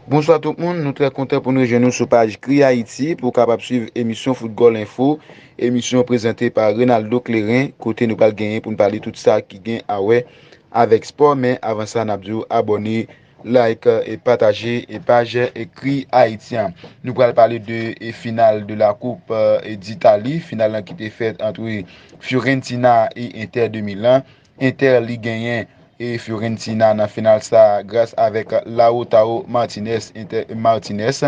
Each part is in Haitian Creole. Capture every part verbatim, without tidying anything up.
Bonswa tout moun, nou trè kontan pou nou rejwenn nou sou paj Kri Ayiti pou w kapab swiv emisyon Foutgòl Enfo, emisyon prezante pa Renaldo Clérin, kote nou pral genyen pou n pale tout sa ki gen a wè avèk spò, men avan sa n ap di w abòne, like e pataje e paj e Kri Ayiti an. Nou pral pale de e final de la Coupe e d'Italie, final lan ki te fèt ant Fiorentina e Inter de Milan. Inter li genyen e Fiorentina nan final sa gras avèk Lautaro Martinez, Inter, Martinez,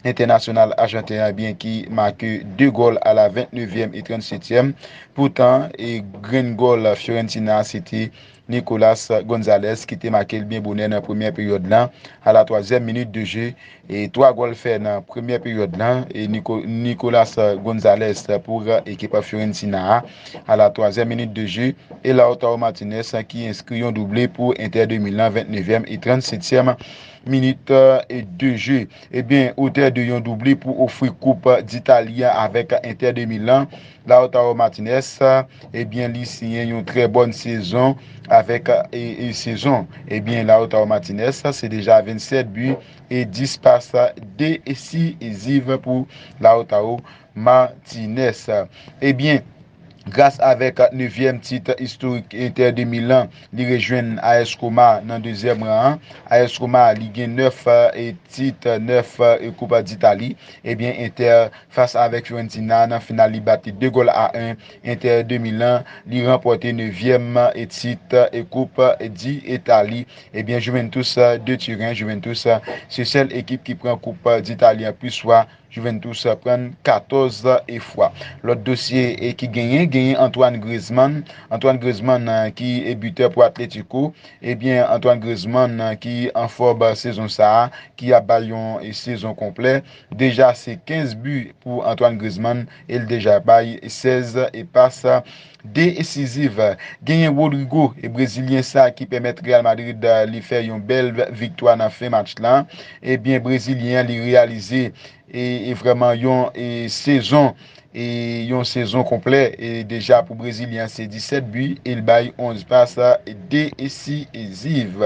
entènasyonal ajanten an, byen ki make de gòl a la vennnevyèm e trannsetyèm. Poutan, e grenn gòl Fiorentina se te Nicolas Gonzalez ki te make l byen bonè nan premyè peryòd lan a la twazyèm minit de je. E twa gòl fè nan premyè peryòd lan, e Nico, Nicolas Gonzalez pou ekip Fiorentina a, a la twazyèm minit de je, e Lautaro Martinez ki enskri yon double pou Inter de Milan, vennnevyèm e trannsetyèm minit e de je. Ebyen, otè de yon double pou ofri Koup d'Italie avèk Inter de Milan, Lautaro Martinez, ebyen, li siyen yon trè bòn sezon avèk e, e sezon. Ebyen, Lautaro Martinez, se deja vennsèt bi e dis pas desiziv pou Lautaro Martinez. Ebyen, gras avèk nevyèm tit istorik Inter de Milan, li rejwenn A S Roma nan dezyèm ran an. A S Roma, li gen nèf e, tit, nèf e, Koup d'Italie. Ebyen, Inter fas avèk Fiorentina nan final, li bat li de gòl a en. Inter de Milan, li ranpòte nevyèm e, tit e, Koup d'Italie. Ebyen, Juventus de Turin, Juventus se sèl ekip ki pran Koup d'Italie an plis fwa. Juventus pran l katòz e, fwa. Lòt dosye e, ki genyen, genyen Antoine Griezmann. Antoine Griezmann, e, ki e, bitè pou Atletico. Ebyen, Antoine Griezmann, e, ki anfòm sezon sa a, ki ap bay yon e, sezon konplè. Deja, se kenz bi pou Antoine Griezmann e l deja bay sèz e, pas desiziv. Genyen Rodrygo, e brezilyen sa ki pèmèt Real Madrid, e, li fè yon bèl viktwa nan fen match la. Ebyen, brezilyen an, li reyalize e, e vrèman yon e, sezon e yon sezon konplè. E deja pou brezilyen an, se disèt bi e l bay onz pas desiziv.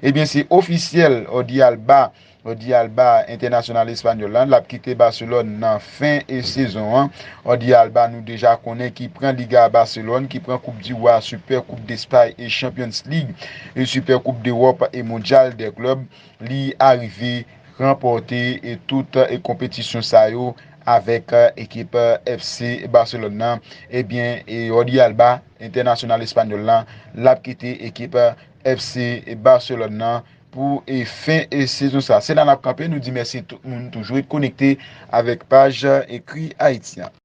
Ebyen, se ofisyèl, Jordi Alba Jordi Alba, entènasyonal espanyòl la, l ap kite Barcelone nan fen e sezon an. Jordi Alba, nou deja konnen ki pran Liga Barcelone, ki pran Coupe du Roi, Super Coupe d'Espagne e Champions League, e Super Coupe d'Europe e Mondial des Clubs. Li arive ranpòte e tout e konpetisyon sa yo avèk e, ekip e, F C Barcelone nan. Ebyen, e Jordi Alba, entènasyonal espanyòl la, l ap kite ekip e, F C Barcelone nan pou e, fen e, sezon sa. Se la n ap kanpe, nou di mèsi tout moun toujou ret konekte avèk paj e, Kri Ayiti an.